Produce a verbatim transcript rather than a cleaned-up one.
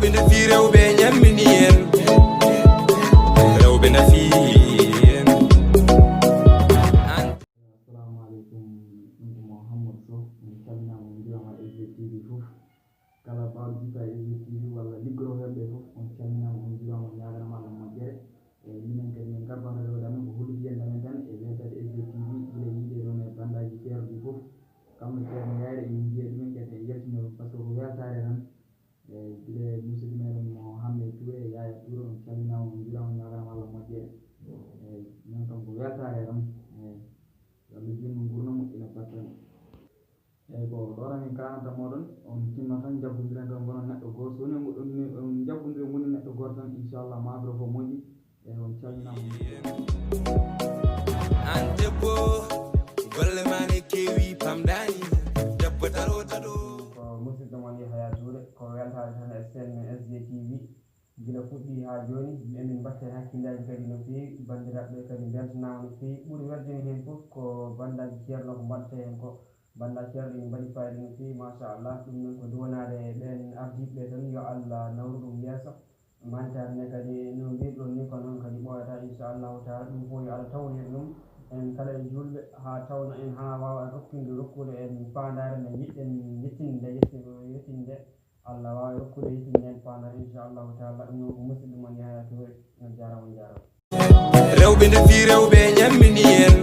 Ɓe ndefi rewɓe ñammini en. Rewɓe nafi en. Assalamu aleykum, ɗum ko Mouhammad Sow. On calminaama, on njuuraama e S D T V fof. Kala baawɗo jippa e S D T V walla liggorooɓe fof, on calminaama, on njuuraama, on ñaaganama Allah moƴƴere. E minen kadi min ngarɗo rewde amen ko hollude yiyannde amen tan e weetaade S D T V gila yiide ɗoon e bandaaji ceerno ɗi fof. Kamɓe ceerno Yayre emin njiya ɗumen kadi en yaltino ɗum par ce que ko weltaare tan. E gila e musidɗo meɗen mo Hamme Touré e Yaya Touré, on calminaama, on njuuraama, on ñaaganama Allah moƴƴere. E minen kam ko weltaare tan. E yo Allah junnu nguurna moƴƴina battane. Eyyi ko ɗo tan min kaananta moɗon, on tinno tan jaggondiren tan ngonon neɗɗo gooto, so woni on goɗɗo ni on jaggondiren woni neɗɗo gooto tan, inchallah mafre fof moƴƴi. Eyyi on calminama. An debbo, golle ma ne kewi pamdani. Debbo taro taro. Ko musidɗo mon Yahaya Touré, ko weltaare tan e chaîne men S D T V. Gila fuɗɗi haa jooni, emin mbaɗta heen hakkillaaji kadi no feewi, banndiraaɓe kadi mbeltanaama no feewi. Ɓuri weldiinde heen fof ko banndaaji ceerno ko mbaɗta heen ko, banndaaji ceerno ina mbaɗi fayida no feewi machallah. Ɗum noon ko duwanaade ɓeen ardiiɓe ɓe tan, yo Allah nawru ɗum yeeso. Mantaare nde kadi no mbirɗon ni ko noon kadi ɓooyataa inchallahu taala, ɗum fof yo Allah tawnir ɗum en kala en juulɓe haa tawna en haa waawa rokkinde rokkude en faandaare nde njiɗɗen yettinde nde yettinde Allah waawi rokkude yetinde en faandaare inchallahu taala. Ɗum noon ko musidɗo mon Yahaya Touré. On jaaraama, on jaaraama. Rewɓe ndefi rewɓe ñammini en.